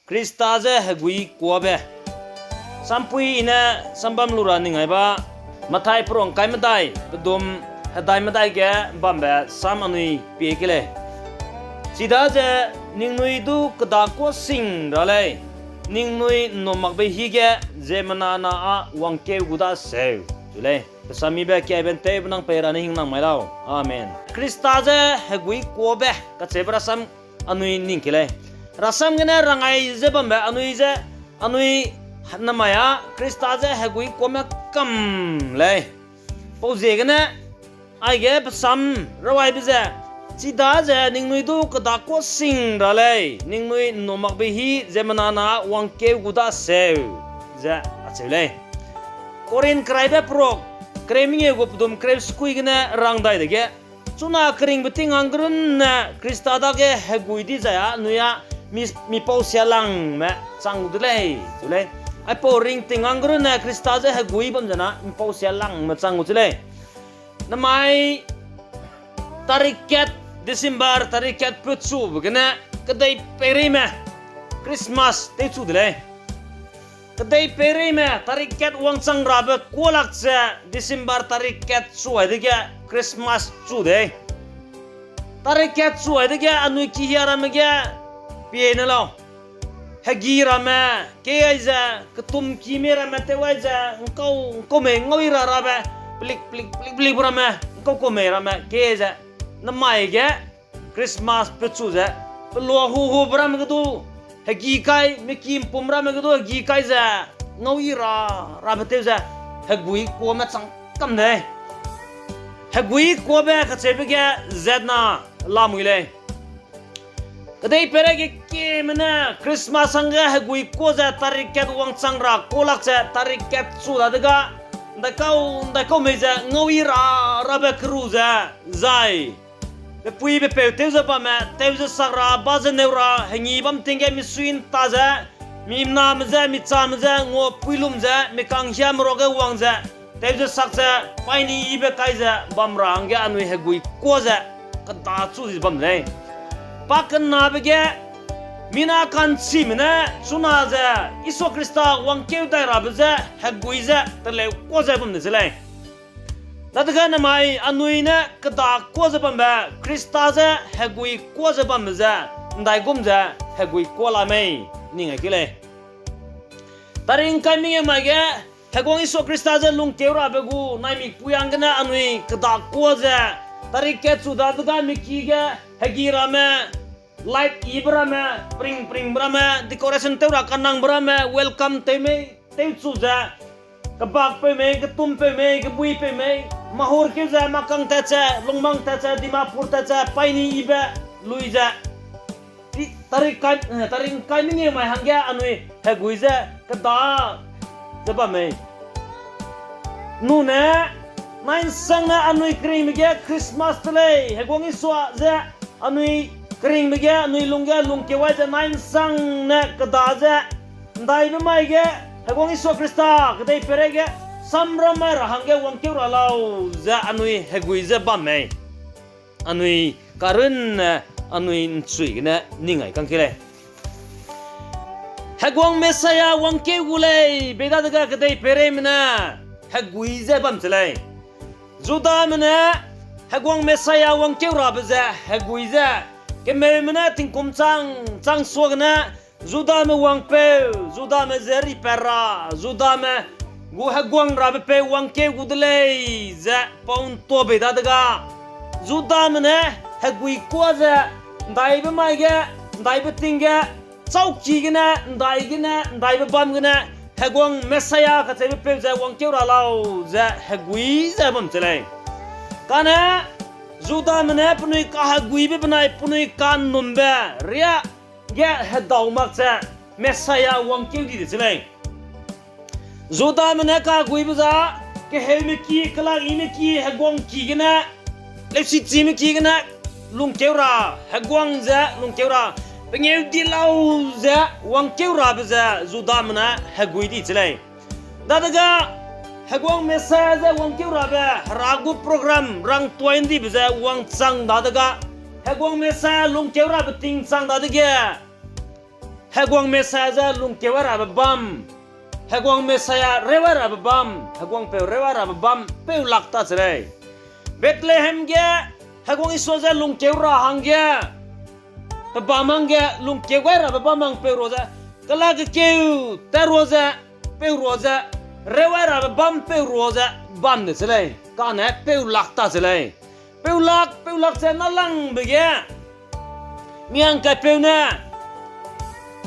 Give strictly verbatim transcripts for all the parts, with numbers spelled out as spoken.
Krista je heguikuabe. Sampui I ne sambam lu ra ning ai ba, Mathai peruang kai medai, pedum hedai medai ge bambe sam anui pie ke lei. Chidaze ningnui du kedâkua sing ra lei, ningnui ’nnummakbe hî ge ziemmena na â wangkeu gu daseu, zu lei. Pe sam mibe kiaibe ’nteube nang pei ra ne hingnang mai lau. Amen. Krista je heguikuabe kacheube rasam anui ning ke lei. Rasam gene rangai ze bambe anui je, anui namai â Krista je heguikuame kam lei. Pau ziegene, aige pe sam rawaibe ze, chidaze ningnui du kedâkua sing ra lei, ningnui ’nnummakbe hî ziemmena na wangkeu gu daseu, ze acheu lei. Korinth keraibe peruak kereu mengeu gu pedum kereu sekui gene rang dai dege, chuna keringbe ting hangge runne Krista dage hegui di zai â anui â mi, mipau sialangme chang gu de lei, zu lei. Aipau ring ting hangge runne Krista je hegui bam zena mipau sialangme chang gu de lei. Namai tarik kat, December tarik kat pechube gene kedei peireime Christmas tewchu de lei. Kedei peireime tarik kat wangchang rabe kualak ze December tarik kat chuai dege Christmas chu dei. Tarik kat chuai dege anui kihia ramme ge pie ne lau. Hegi ramme kei ai ze, ketum kime ramme tew ai ze, ’ngkau, ’ngkau mei ngau i ra rabe, pelik, pelik, pelik, pelik ramme, ’ngkau kau mei ramme kei ai ze, namai ge Christmas pechu ze, pelua hu hube ramme ge du, hegi kai, meki ’mpum ramme ge du hegi kai ze, ngau i ra, rabe tew ze, heguikuame chang kam dei. Heguikuabe kacheube ge zat na lamui lei. Kedei peireige kieme ne Christmas hangge heguikua ze tarik kat wangchang ra kualak ze tarik kat chu dadege, ’ndaikau, ’ndaikau mei ze ngau i ra, rabe keru ze, zai pepui pepeu tew ze bamme, tew ze sak ra, ba ze neu ra, hengi bam ting ge misui ’nta ze, mi ’nname je, mi chame je, nguapui lum ze, mi kanghiame ruage wang ze, tew ze sak ze, paini yibe kai ze bam ra hangge anui heguikua ze, kedâ chu ze bam lei. Pakenabe ge, mina ka'nchime ne chuna ze, Isua Krista wangkeu dai rabe je, hegui ze, teleukua ze bam de se lei. Dadege namai anui ne kedâkua ze bambe, Krista je heguikua ze bambe ze, ’ndaigum ze heguikua la mei, ning ai ke lei. Tarik ’ngkai mengeu mai ge, Heguang Isua Krista je lungkeu rabe gu naimik pui hanggene anui kedâkua ze, tarik kat chu dadege miki ge, hegi ramme, light yibe ramme, pring pringbe ramme, decoration tew ra kanangbe ramme, welcome tew mei, tewchu ze, kebakpeu mei, ketumpeu mei, kebuipeu mei, Mahur keu ze, Makang tat ze, Lungmang tat ze, Dimapur tat ze, paini yibe, lui ze, tarik ’ngkai mengeu mai hangge anui hegui ze, kedâ ze bam mei. Nune, nai ’nsangne anui keringbe ge Christmas te lei, Heguang Isua ze, anui keringbe ge, anui lungge lungkeu ai ze nai ’nsangne kedâ ze, ’ndaibe mai ge, Heguang Isua Krista, kedei peireige, samram mai ra hangge wangkeu ra lau, ze anui hegui ze bam mei. Anui karunne, anui ’nchui gene ning ai kang ke lei. Heguang Messiah wangkeu gu lei, bei dadege kedei peireime ne, hegui ze bam che lei. Judame ne, Heguang Messiah wangkeu rabe ze, hegui ze, kemeume ne tingkum chang, chang suagene, Judame wangpeu, Judame je ripat ra, Judame gu heguang rabe peu wangkeu gu de lei, ze pau ’ntua bei dadege, Judame ne heguikua ze, ’ndaibe mai ge, ’ndaibe ting ge, châuki gene, ’ndai gene, ’ndaibe bam gene, Heguang Messiah kacheube peu ze wangkeu ra lau, ze hegui ze bam che lei. Kane, Judame ne penui kaheguibe benai penui ka'nnumbe riâ ge hedau mak ze, Messiah wangkeu di de che lei. Judame ne kaheguibe za, keheumeki, kelakyimeki, heguangki gene, leusichimeki gene, lungkeu ra, heguang ze lungkeu ra, pengeu di lau ze, wangkeu rabe ze, Judame ne hegui di che lei. Dadege, Heguang Messiah ze wangkeu rabe, Hera gu program rangtuai ’ndibe ze wangchang dadege, Heguang Messiah lungkeu rabe ting chang dadege, Heguang Messiah ze lungkeu ai rabe bam, Heguang Messiah reu ai rabe bam, Heguangpeu reu ai rabe bam peu lak ta che lei. Bethlehem ge Heguang Isua ze lungkeu ra hangge, pe bam hangge lungkeu gai rabe bam hang peu rua ze, kela kekeu tat rua ze, peu rua ze, reu ai rabe bam peu rua ze bam de che lei. Kane peu lak ta che lei. Peu lak, peu lak ze nâlangbe ge, mi hangkaipeu ne,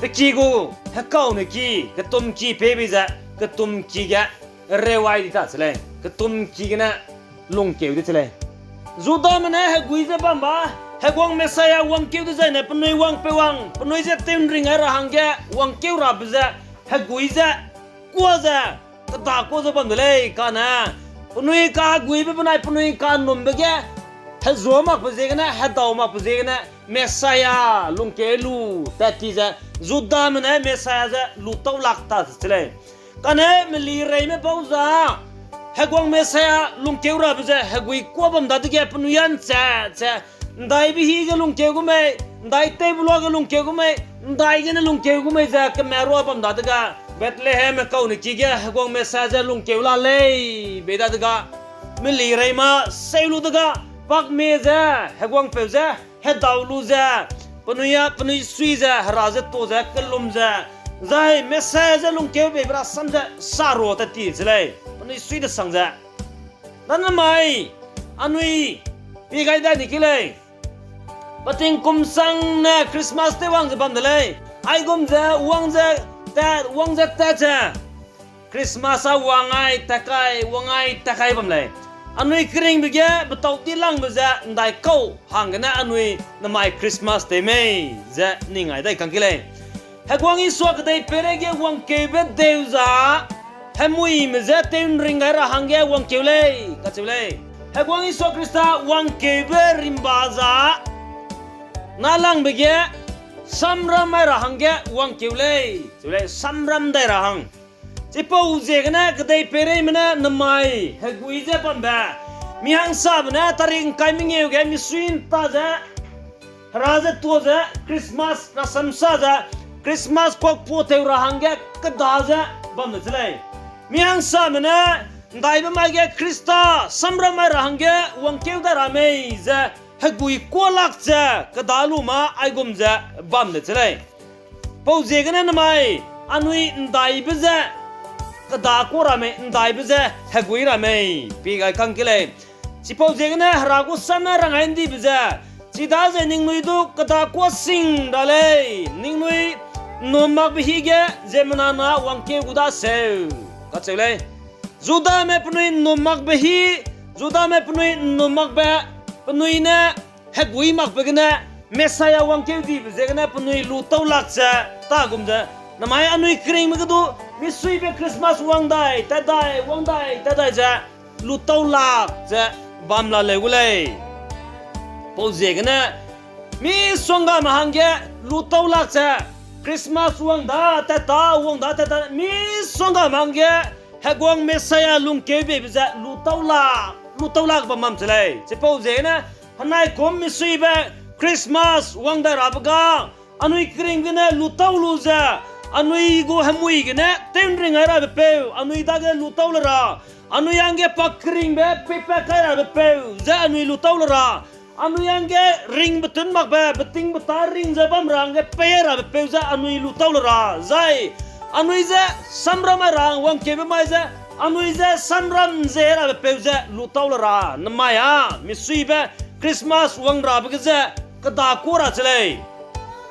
pe ki gu, hekaune ki, ketum ki pei bei ze, ketum ki ge reu ai di ta che lei, ketum ki gene lungkeu di che lei. Judame ne hegui ze bam ba, Heguang Messiah wangkeu dezaine penui wangpeu wang, penui je tew ’nring ai ra hangge wangkeu rabe ze, hegui ze, kuâ ze, keda kuâ ze bam de lei kane, penui kaheguibe benai penui kanumbe ge, hezua makbe ziegene, hedau makbe ziegene, Messiah lungkeu lu tat ti ze, Judame ne Messiah ze lu tau lak ta che lei. Kane melireime bau za, Heguang Messiah lungkeu rabe ze hegui kuâ bam dadege penui a ’nche ze, ’ndaibe hî ge lungkeu gu mei, ’ndaitewbe luage lungkeu gu mei, ’ndai gene lungkeu gu mei ze kemâ rua bam dadege, Bethlehem hekaune ki ge Heguang Messiah ze lungkeu la lei bei dadege, melireime seu lu dege, pakme ze, Heguangpeu ze, hedau lu ze, penui a, penui sui ze, Hera ze tuâ ze, kellum ze, zai Messiah ze lungkeu beibe rasam ze sa rua tat ti che lei, penui sui desang ze. Dane mai, anui, pi gai dai ni ki lei. Peting kum sang ne Christmas tew wang ze bam de lei. Aigum ze wang ze tat, wang ze tat ze, Christmas a wang ai tat kai, wang ai tat kai bam lei. Anui keringbe ge betau dilangbe ze ’ndaikau hanggene anui nemai Christmas tew mei ze ning ai dai kang ki lei. Heguang Isua kedei peireige wangkeube deu za, hemuime je tew ’nring gai ra hangge wangkeu lei, kacheu lei. Heguang Isua Khrista wangkeube rimba za, nâlangbe ge samram mai ra hangge wangkeu lei, cheu lei, samram dai ra hang. Chipau ziegene kedei peireime ne nemai hegui ze bambe, mi hangsabe ne tarik ’ngkai mengeu ge misui ’nta ze, Hera ze tuâ ze, Christmas rasam sa ze, Christmas kuakpuâ tew ra hangge keda ze bam de che lei. Mi hangsame ne, ’ndaibe mai ge Khrista samram mai ra hangge wangkeu dai ra mei ze, hegui kuâ lak ze, keda lu ma aigum ze bam de che lei. Pau ziegene nemai, anui ’ndaibe ze, keda kuâ ra mei, ’ndaibe ze, hegui ra mei, pi gai kang ke lei. Chipau ziegene Hera gu sam ne rang ai ’ndibe ze, chidaze ningnui du keda kuâ sing ra lei, ningnui ’nnum makbe hî ge ziemmena na wangkeu gu daseu, kacheu lei. Judame penui ’nnum makbe hî, Judame penui ’nnum makbe, penui ne hegui makbe gene, Messiah wangkeu dibe ziegene penui lu tau lak ze, tâ gum ze, namai anui keringbe ge du, misuibe Christmas wang dai, tat dai, wang dai, tat dai ze, lu tau lak ze, bam la leu gu lei. Pau ziegene, misonggame hangge lu tau lak ze, Christmas wang da, tat da, wang da, tat da, misonggame hangge, heguang Messiah lungkeu beibe ze lu tau lak, lu tau lak bam mam che lei. Chipau ziegene, henai kum misuibe Christmas wang dai rabe ga, anui keringbe gene lu tau lu ze, anui gu hemui gene tew ’nring ai rabe peu, anui dage lu tau le ra, anui hangge pa keringbe peipat kai rabe peu ze anui lu tau le ra, anui hangge ring betun makbe, betingbeta ring ze bam ra hangge pei rabe peu ze anui lu tau le ra, zai anui je samram mai ra wangkeube mai ze, anui je samram ze rabe peu ze lu tau le ra, namai a, misuibe Christmas wang rabe ge ze, keda kuâ ra che lei.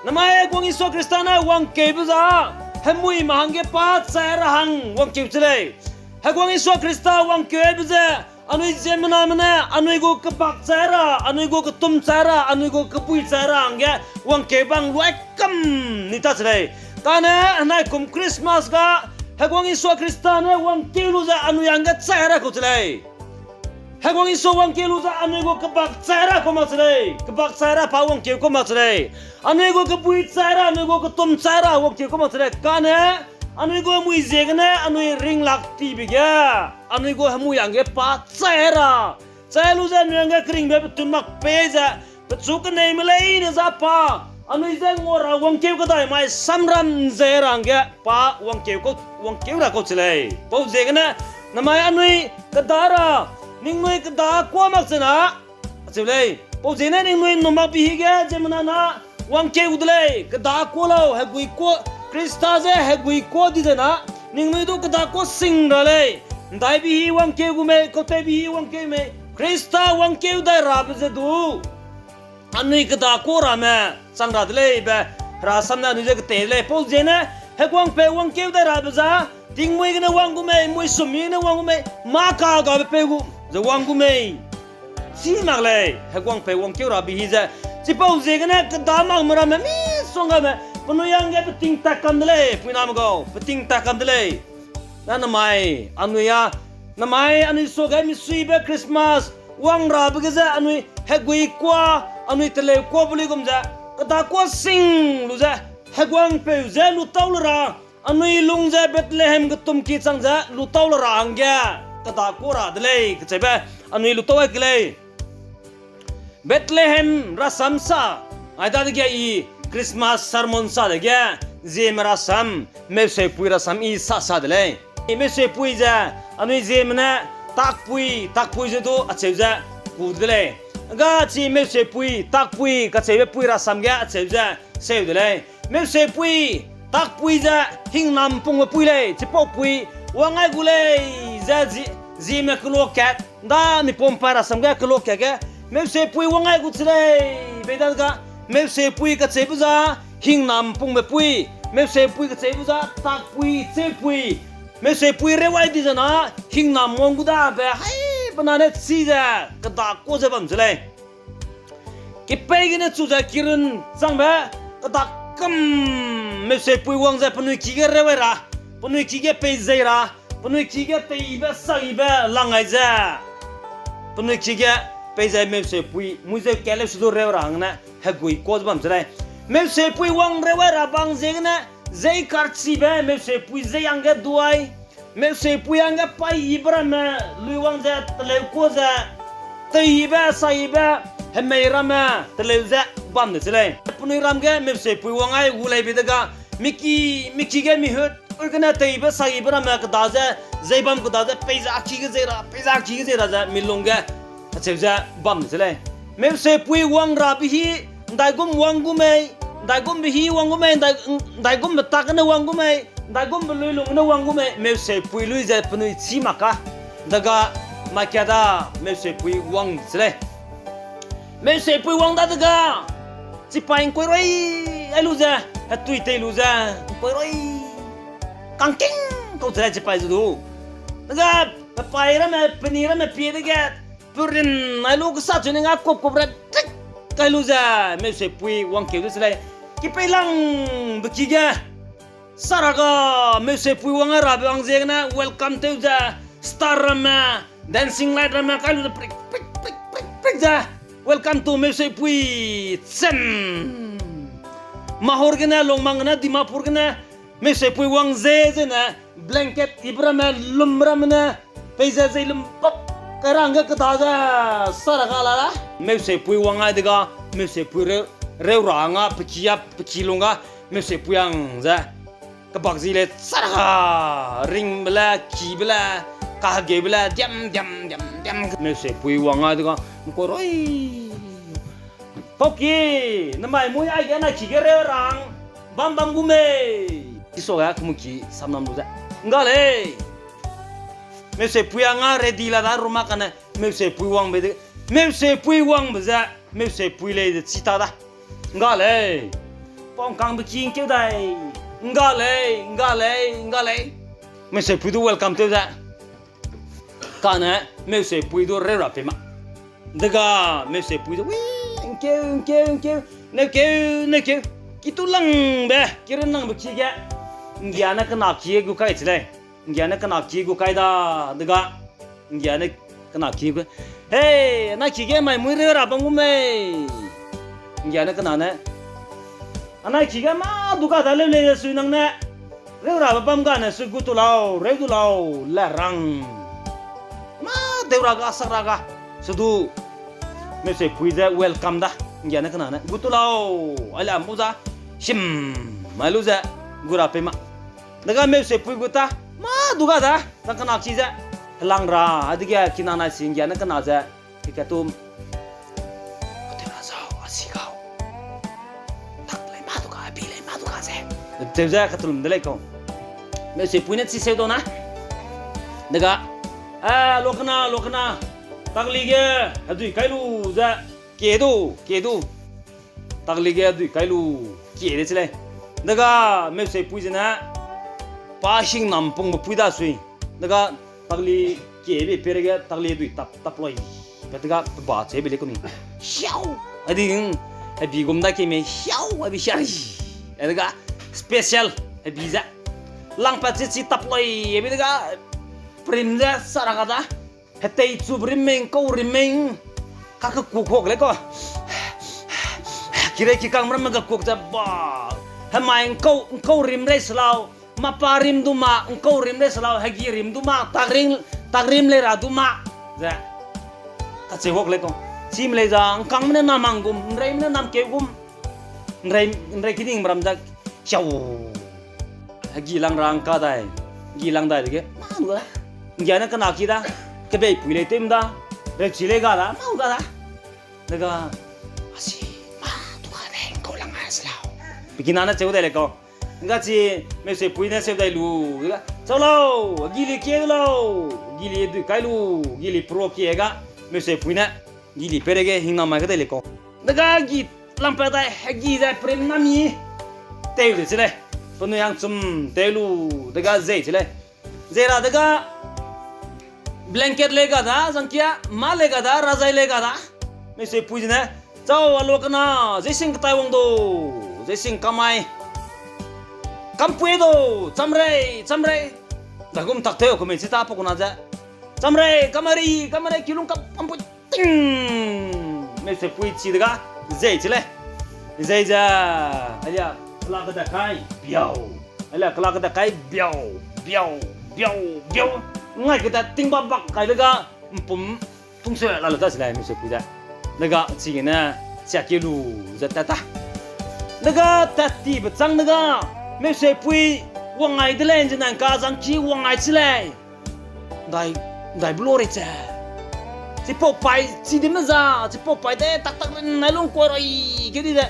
Namai heguang Isua Khrista ne wangkeube za, hemuime hangge pa chai ra hang wangkeu che lei. Heguang Isua Khrista wangkeube ze, anui ziemmename ne, anui gu kebak chai ra, anui gu ketum chai ra, anui gu kebui chai ra hangge wangkeu bang luai kam ni ta che lei. Kane henai kum Christmas ga, heguang Isua Khrista ne wangkeu lu ze anui hangge chai ra kau che lei. Heguang Isua wangkeu lu ze anui gu kebak chai ra kau mak che lei, kebak chai ra pa wangkeu kau mak che lei. Anui gu kebui chai ra, anui gu ketum chai ra wangkeu kau mak che lei. Kane, anui gu hemui ziegene anui ring lak tibe ge, anui gu hemui hangge pa chai ra, chai lu ze anui hangge keringbe betun mak pei ze, pechu keneime leine za pa, Anui je ngua ra wangkeu kedai mai samram ze ra hangge pa wangkeu kau, wangkeu ra kau che lei. Pau ziegene, namai anui keda ra, ningnui keda kuâ mak zena, acheu lei. Pau ziegene ningnui numakbe hige ziemmena na wangkeu de lei, keda kuâ lau, hegui kuâ, Khrista je hegui kuâ di zena, ningnui du keda kuâ sing ra lei. ’Ndaibe hî wangkeu gu mei, kautewbe hî wangkeu mei, Khrista wangkeu dai rabe ze du anui keda kuâ ramme chang ra de lei be, Hera sam ne anui je ketei de lei. Pau ziegene, heguangpeu wangkeu dai rabe za, tingmuî gene wang gu mei, muisummi gene wang gu mei, mâ kagabe peu gu ze wang gu mei. Chî mak lei, heguangpeu wangkeu rabe hî ze. Chipau ziegene keda makme ramme misonggaime, penui hangge peting tat kam de lei, puiname gau, peting tat kam de lei. Na namai, anui a, namai anui suage misuibe Christmas wang rabe ge ze anui hegui kuâ, anui teleu kuâbe luigum ze, keda kuâ sing lu ze, heguangpeu je lutau le ra, anui lung ze Bethlehem getumki chang ze lutau le ra hangge, keda kuâ ra de lei, kacheube, anui lutau ai ke lei. Bethlehem rasam sa, ai dadege i Christmas sermon sa dege, Zeme rasam, Meuseupui rasam i sa sa de lei. I Meuseupui ze, anui Zeme ne, takpui, takpui ze du acheu ze, ku de lei. Ga chi Meuseupui, takpui, kacheube pui rasam ge acheu ze, seu de lei. Meuseupui, takpui ze, hingnam pungbe pui lei, chipau pui, wang ai gu lei, ze zi-, Zeme keloa kat, ’nda mipum pai rasam ge keloa kat ge, Meuseupui wang ai gu che lei, bei dadege, Meuseupui kacheube za, hingnam pungbe pui, Meuseupui kacheube za, takpui, cheupui, Meuseupui reu ai di zena, hingnam wang gu dabe, hai, benane chi ze, keda kuâ ze bam che lei. Kepei gene chu ze kirun changbe, keda kam Meuseupui wang ze penui ki ge reu ai ra, penui ki ge peizei ra, penui ki ge teibe saibe lang ai ze, penui ki ge peizai Meuseupui, muizeu kat leu se du reu ra hangne, hegui kuâ ze bam che lei. Meuseupui wang reu ai ra bang ziegene, zei karchibe Meuseupui zei hangge duai, Meuseupui hangge paiyibe ramme, lui wang ze teleu kuâ ze, teiyibe saiyibe, hemei ramme, teleu ze bam de che lei. Penui ram ge Meuseupui wang ai gu lei bei dege, miki, miki ge mihut, ui gene teiyibe saiyibe ramme keda ze, zei bam keda ze, peiza ki ge zei ra, peiza ki ge zei ra ze, milung ge, acheu ze bam de che lei. Meuseupui wang rabe hî, ’ndaigum wang gu mei, ’ndaigumbe hî wang gu mei, ’ndai-, ’ndaigumbe tak gene wang gu mei, ’ndaigumbe luilung gene wang gu mei, Meuseupui lui ze penui chî mak ka. Dega, makia da, Meuseupui wang che lei. Meuseupui wang dadege, chipai ’ngkoiroi ai lu ze, hetui tei lu ze, ’ngkoiroi kangking kau che lei chipai ze du. Dega, pepai ramme, peni ramme pie dege, purin ai lu kesa chu ning a kup kup re tik kai lu ze, Meuseupui wangkeu du che lei. Kipei langbe ki ge, saraga, Meuseupui wang ai rabe hang ziegene welcome tew ze, star ramme, dancing light ramme kai lu ze prik, prik, prik, prik, prik ze, welcome to Meuseupui, chen. Mahur gene, Longmang gene, Dimapur gene, Meuseupui wang ze zene, blanket ibe ramme, lum ramme ne, peize zeilum pap, kai ra hangge keda ze, saraga la la. Meuseupui wang ai dega, Meuseupui reu, reu ra hanga, peki a, peki lungga, Meuseupui hang ze. Kebak zi le saraga, ringbe le, kibe le, kahegeube le, diam, diam, diam, diam. Meuseupui wang ai dega, ’ngkoiroi. Pauki, namai mui aige na ki ge reu rang, bam bam gu mei. Isua ga kemu ki samnam lu ze. ’Ngga lei. Meuseupui hanga ready la da ruma kane, Meuseupui wangbe de. Meuseupui wangbe ze, Meuseupui lei ze chi ta da. ’Ngga lei. Pau ’ngkangbe ki ’ngkeu dai. ’Ngga lei, ’ngga lei, ’ngga lei. Meuseupui du welcome tew ze. Kane, Meuseupui du reu ra pei ma. Dega, Meuseupui ze, wi, ’ngkeu, ’ngkeu, ’ngkeu, neukeu, neukeu. Kitu langbe, kirun langbe ki ge. ’Nggia ne kena ki gu kai chi lei. ’Nggia ne kena ki gu kai da, dega. ’Nggia ne kena ki gu. Hei, anai ki ge mai mui reu ra bam gu mei. ’Nggia ne kena ne. Anai ki ge mâ du ga da leu lei sui nang ne. Reu rabe bam gane sui gu tu lau, reu du lau, le rang. Mâ deu ra ga, sak ra ga. Su du. Meuseupui ze welcome da. Nggia ne kena ne, gu tu lau, ai le ’mpu za, sim, mai lu ze, gu ra pei ma. Dega meusepui gu ta, mâ du ga da, zang kena chi ze, helang ra, adege kina nai si nggia ne kena ze, ke katum, Kate ra zau, a si gau. Tak lei mâ du ga, bi lei mâ du ga ze. Teu ze katulum de lei kau. Meusepui ne chi seu dau na. Dega, a, lo kena, lo kena. Takli ge, hedui kai lu ze. Kie du, kie du. Takli ge hedui kai lu. Kie de chi lei. Dega, meusepui zene. Pa hingnam pungbe pui da sui. Dega, takli kiebe pere ge, takli hedui tap, tap loi. Pe dega, pe ba chebe lei kuni. Hiau! Adi, hebi gum da keme, hiau! Hebi hiari. Dega, special, hebi ze. Langpat chi chi tap loi, hebi dega, prim ze, sara ga da. Hetei chu rim meng, kau rim meng. Kakekuk hok lei kau. Kirei kikang ramme kakuk ze ba. Hemai ’ngkau, ’ngkau rim rei se lau. Mapa rim du ma, ’ngkau rim rei se lau. Hegi rim du ma, tak rim, tak rim lei ra du ma. Ze. Kacheu hok lei kau. Chime lei za, ’ngkangme ne nam hang gum, ’nreime ne nam keu gum. ’Nrei, ’nrei kidingbe ram ze, hiau. Hegi lang ra ’ngka dai. Hegi lang dai dege, mâ du ga. Nggia ne kena ki da. Kebeipui lei tew ’mda. Reuchi lei ga da, mâ ga da. Dega, a si, mâ du ga de, ’ngkau lang ai se lau. Pe kina ne cheu dai lei kau. Nga chi, meusepui ne seu dai lu, dega, chau lau, gili kie lau, gili dui kai lu, gili pro kie ga, meusepui ne, gili pere ge hingnam mai kedei lei kau. Dega gi lampat dai, hegi dai prim nami, teu de chi lei, penui hangchum teu lu, dega zei chi lei. Zei ra dega, blanket lei ga da, zangkia, mâ lei ga da, razai lei ga da. Meusepui zene, chau a lo kena, zeising ketai wang du, zeising kamai. Kampui du, chamrei, chamrei. Dagum tak teu kemei chi ta pa kuna ze. Chamrei, kamari, kamari, kilung kap, kampui ting. Meusepui chi dega, zei chi lei. Zei ze, alia, kela keda kai, biau. Alia, kela keda kai, biau, biau, biau, biau. Ngai keda ting bak bak kai dega, ’mpum tungse la le ta chi lei, meusepui ze. Dega, chigene, chia ke lu, ze tat ta. Dega, tat tibe châng dega, meusepui, wang ai de lei, ’nzenang ka zangki wang ai chi lei. Ndai, ndai belo rei ze. Chipau pai, chi di me za, chipau pai de, tak tak ren nai lung kuai roi, ke di ze.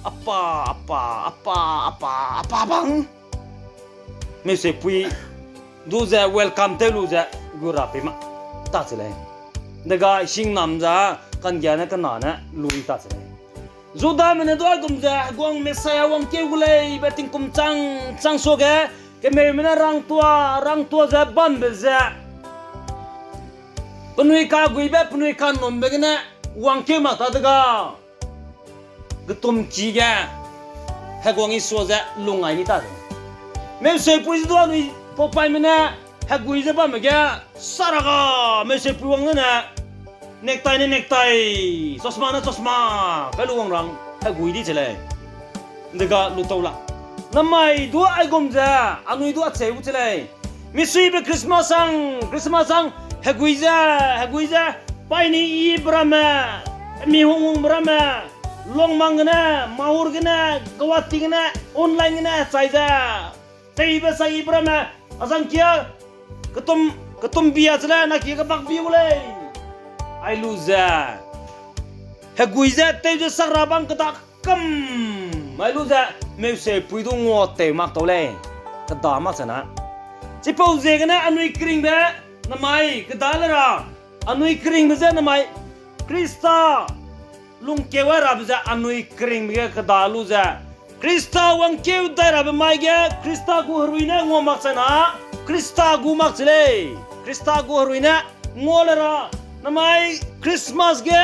Apa, apa, apa, apa, apa bang. Meusepui, du ze welcome tew lu ze, gu ra pei ma. Ta chi lei. Dega hingnam za, kanggia ne kena ne, lui ta chi lei. Judame ne du aigum ze, heguang Messiah wangkeu gu lei, be tingkum chang, chang suage, kemeume ne rangtua, rangtua ze bambe ze. Penui kaguibe, penui kanumbe gene, wangkeu mak ta dega. Getumki ge, heguang Isua ze lungai ni ta ze. Meuseipui ze du anui paupaime ne, hegui ze bamme ge, saraga, meuseipui wang zene, nektai ne nektai, chasma ne chasma, kai lu wang rang, hegui di che lei. Dega lu tau la. Namai du aigum ze, anui du acheu gu che lei. Misuibe Christmas ang, Christmas ang, hegui ze, hegui ze, paini i be ramme, mi hung hung be ramme, Longmang gene, Mahur gene, Guwahati gene, online gene, chai ze. Teibe chai i be ramme, azang kia, ketum, ketum bia che lei, na ki kebak bi gu lei. Ai lu ze. Hegui ze, tew ze sak ra bang keda kam. Ai lu ze, meuseipui du ngua tew mak tau lei. Keda mak chena. Chipau ziegene anui keringbe, namai keda le ra. Anui keringbe ze namai Khrista lungkeu ai rabe ze anui keringbe ge keda lu ze. Khrista wangkeu dai rabe mai ge Khrista gu herui ne ngua mak chena. Khrista gu mak che lei. Khrista gu herui ne ngua le ra. Namai Christmas ge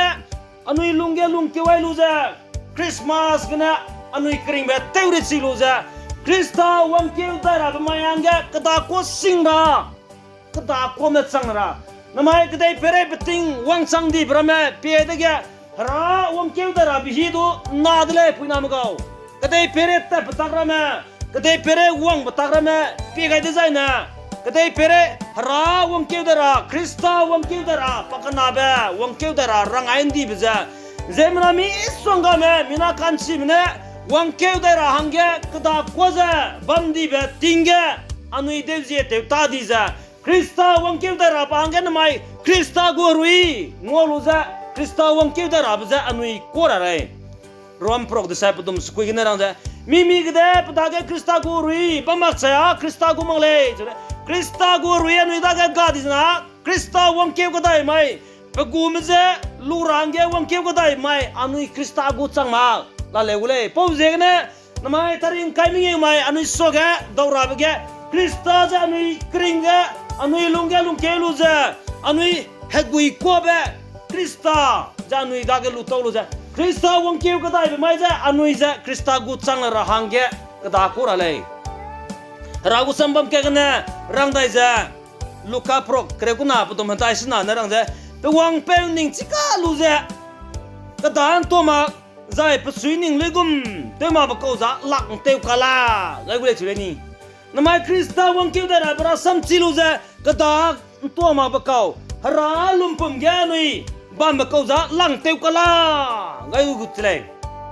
anui lung ge lungkeu ai lu ze. Christmas gene anui keringbe tew rechi lu ze. Khrista wangkeu dai rabe mai hangge keda kua sing ra. Keda kuame chang ra. Namai kedeipeirei peting wangchang dibe ramme pie dege, Hera wangkeu dai rabe hi du na de lei puiname gau. Kedeipeirei tatbe tak ramme, kedeipeirei wangbe tak ramme pie gai dezaine, kedeipeirei Hera wangkeu dai ra, Khrista wangkeu dai ra, pakenabe wangkeu dai ra, rangai ndibe ze, Ziemmena misonggame, mina ka'nchime ne, wangkeu dai ra hangge, kedakua ze, bam dibe ting ge, anui deu zie tew ta di ze, Khrista wangkeu dai rabe hangge namai, Khrista gu herui, ngua lu ze, Khrista wangkeu dai rabe ze, anui kua ra lei. Rom prok desai pedum sekui gene rang ze, mi mi gede pe dage Khrista gu herui bam mak chai â Khrista gu mak lei, cheu lei. Khrista gu herui anui dage ga di zena, Khrista wangkeu kedai mai, pe gume je lu ra hangge wangkeu kedai mai, anui Khrista gu chang mak la leu gu lei. Pau ziegene, namai taring kai mengeu mai, anui suage, dau rabe ge, Khrista ze anui keringbe ge, anui lungge lungkeu lu ze, anui heguikuabe, Khrista ze anui dage lu tau lu ze, Khrista wangkeu kedaibe mai ze, anui ze Khrista gu chang ra hangge, kedakua ra lei. Hera gu sam bam kagene, rang dai ze, Luka prok kereu kuna pedum hedai sena ne rang ze, pe wangpeu ning chika lu ze, keda ’ntua mak, zai pesui ning luigum, tew makbe kau za lak ’ntew ka la, gai gu lei cheu lei ni. Namai Khrista wangkeu dai rabe rasam chi lu ze, keda ’ntua makbe kau, Hera lumpum ge anui, bambe kau za lak ’ntew ka la, gai gu gu chi lei.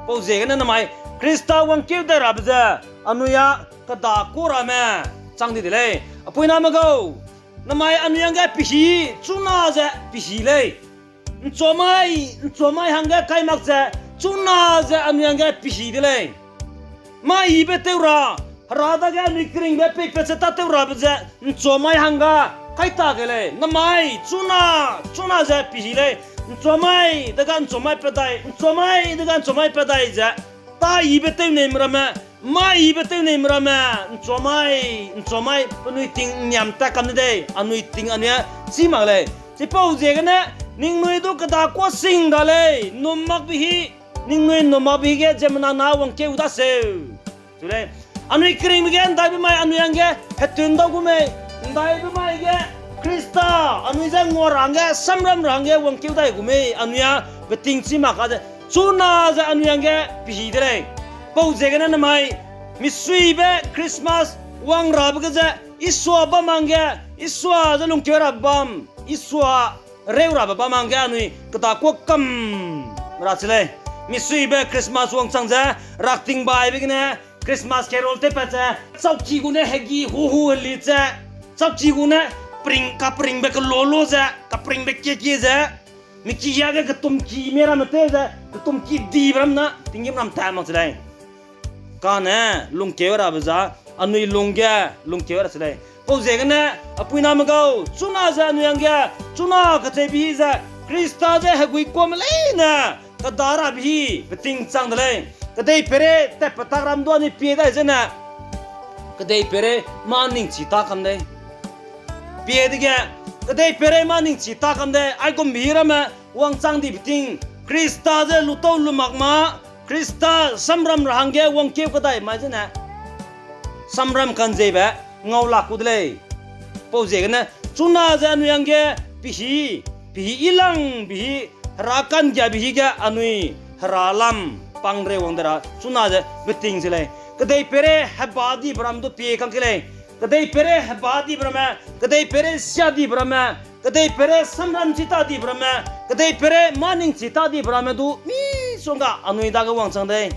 Pau ziegene namai, Khrista wangkeu dai rabe ze, anui â kedakua ramme, chang di de lei. Apuiname gau, namai anui hangge pehî, chuna ze pehî lei. ’Nchuamai, ’nchuamai hangge kai mak ze, chuna ze anui hangge pehî de lei. Mâ yibe tew ra, Hera dage anui keringbe peipat ze tâtew rabe ze, ’nchuamai hangge kai ta ge lei. Namai, chuna, chuna ze pehî lei. ’Nchuamai dege ’nchuamai pat dai, ’nchuamai dege ’nchuamai pat dai ze, tâ yibe tew neime ramme, mâ yibe tew neime ramme, ’nchuamai, ’nchuamai penui ting ’nniam tat kam de dei, anui ting anui â chî mak lei. Chipau ziegene, ningnui du kedakua sing ra lei, ’nnum makbe hî, ningnui ’nnum makbe hî ge ziemmena na wangkeu daseu. Cheu lei, anui keringbe ge ’ndaibe mai anui hangge hetun dau gu mei, ’ndaibe mai ge Khrista, anui je ngua ra hangge, samram ra hangge wangkeu dai gu mei, anui â beting chî mak ka ze, chuna ze anui hangge pehî de lei. Pau ziegene namai, misuibe Christmas wang rabe ge ze, Isua bam hangge, Isua ze lungkeu rabe bam, Isua reu rabe bam hangge anui kedakua kam ra che lei. Misuibe Christmas wangchang ze, rakting baibe gene, Christmas carol tewpat ze, chauki gu ne hegi hu hu heli ze, chauki gu ne pring, kapringbe kelo lu ze, kapringbe kie kie ze, miki ge ketumki mie ramme tew ze, ketumki dibe ram na tinggîm ram tat mak che lei. Kane lungkeu rabe za, anui lungge lungkeu ra che lei. Pau ziegene, apuiname gau, chuna ze anui hangge, chuna kacheu bi ze, Khrista ze heguikuame leine, keda rabe hî, beting chang de lei. Kedeipeirei tatpat tak ram du anui pie dai zene, kedeipeirei mâ ningchi ta kam dei. Pie dege, kedeipeirei mâ ningchi ta kam dei, aigum bi ramme, wangchang dibe ting, Khrista ze lutau lu mak ma, Khrista samram ra hangge wangkeu kedai mai zene, samram kanzeibe, ngau lak ku de lei. Pau ziegene, chuna ze anui hangge, pehî, pehî ilang, pehî, Hera ka'nggiabe hî ge anui, Hera lam, pangreu wang de ra, chuna ze beting che lei. Kedeipeirei heba dibe ram du pie kang ke lei. Kedeipeirei heba dibe ramme, kedeipeirei sia dibe ramme, kedeipeirei samram chi ta dibe ramme, kedeipeirei mâ ningchi ta dibe ramme du misongga anui dage wangchang dei.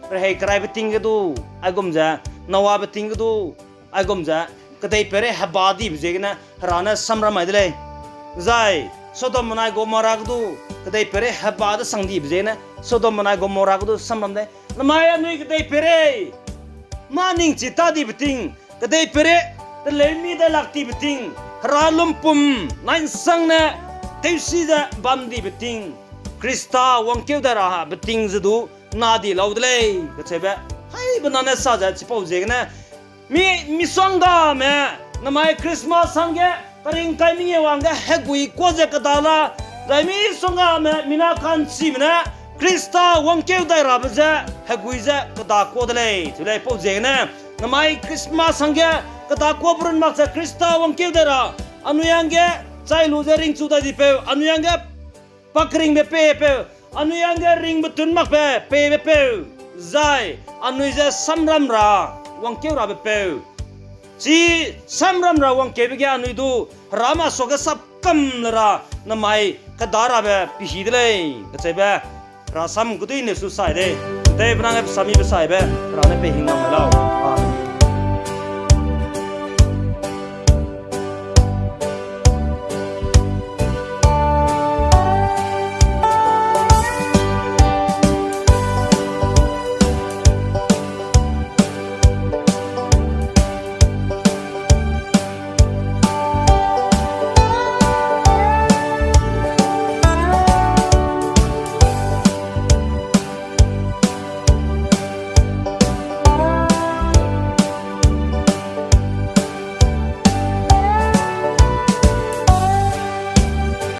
Rehei keraibe ting ge du, aigum ze, Noabe ting ge du, aigum ze, kedeipeirei heba dibe ziegene Hera ne samram mai de lei. Zai, Sodom benai Gomorra ge du, kedeipeirei heba de sang dibe ziegene, Sodom benai Gomorra ge du samram dei. Namai anui kedeipeirei mâ ningchi ta dibe ting, kedeipeirei teleu mi dai lak dibe ting, Hera lumpum nai ’nsangne tewsi ze bam dibe ting, Khrista wangkeu dai ra beting ze du na di lau de lei, kacheube, haibe na ne sa ze chipau ziegene, mi, misonggame, namai Christmas hangge, karing kai mengeu hangge, heguikua ze keda la, zai misonggame, mina ka'nchime ne, Khrista wangkeu dai rabe ze, hegui ze, kedakua de lei, cheu lei pau ziegene, namai Christmas hangge, kedakuabe run mak ze Khrista wangkeu dai ra, anui hangge, chai lu ze ringchu dai dipeu, anui hangge, pa keringbe peipeu, anui hangge ringbe tun makbe peibe peu, zai, anui ze samram ra, wangkeu rabe peu. Chi samram ra wangkeube ge anui du, Hera mâ suage sapkam le ra, namai keda rabe pehî de lei, kacheube. Hera sam kedui ne su sai de. Tewbe nang ge pe samibe saibe, Hera ne pe hing lam lau.